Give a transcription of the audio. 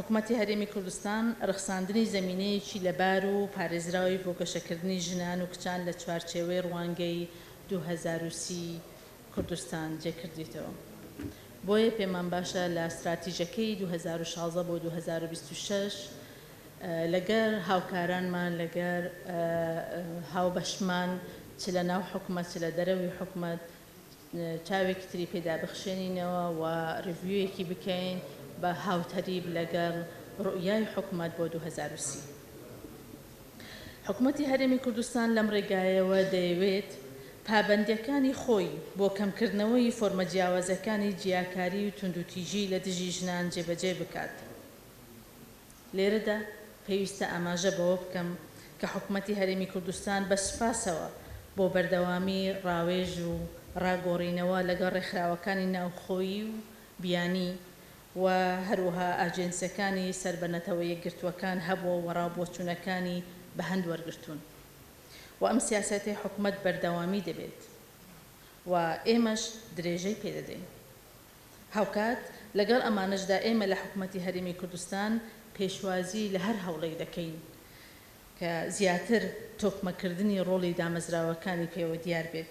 حکومەتی هەرێمی کوردستان ڕەخساندنی زەمینەیەکی لەبار و پارێزراوی بۆ گەشەکردنی ژنان و کچان لە چوارچێوەی ڕوانگەی 2030 کوردستان جێکردیتەوە. بۆیە پێمان باشە لە ستراتیژەکەی 2016 بۆ 2026 لەگەر هاوکارانمان، لەگەر هاوبەشمان، چ لە ناو حکومەت چ لە دەرەوەی حکومەت، چاوێکی تری پێدا بخشێنینەوە و review یەکی بکەین بە هاوتەریب لەگەڵ ڕوئیای حکومەت بۆ 2030. حکومەتی هەرێمی کوردستان لەم ڕێگایەوە دەیەوێت پابەندییەکانی خۆی بۆ کەمکردنەوەی فۆرمە جیاوازەکانی جیاکاری و توندوتیژی لە دژی ژنان جێبەجێ بکات. لێرەدا پێویستە ئاماژە بەوە بکەم کە حکومەتی هەرێمی کوردستان بە سوپاسەوە بۆ بەردەوامی ڕاوێژ و ڕاگۆڕینەوە لەگەڵ ڕێکخراوەکانی ناوخۆیی و بیانی و هەروەها ئاجێنسەکانی سەر بە نەتەوە یەکگرتووەکان هەبووە و ڕاوبۆچوونەکانی بە هەند وەرگرتوون و ئەم سیاسەتەی حکومەت بەردەوامی دەبێت و ئێمەش درێژەی پێدەدەین. هاوکات لەگەڵ ئەمانەشدا ئێمە لە حکومەتی هەرێمی کوردستان پێشوازی لە هەر هەوڵێک دەکەین کە زیاتر تۆکمەکردنی ڕۆڵی دامەزراوەکانی پێوە دیار بێت.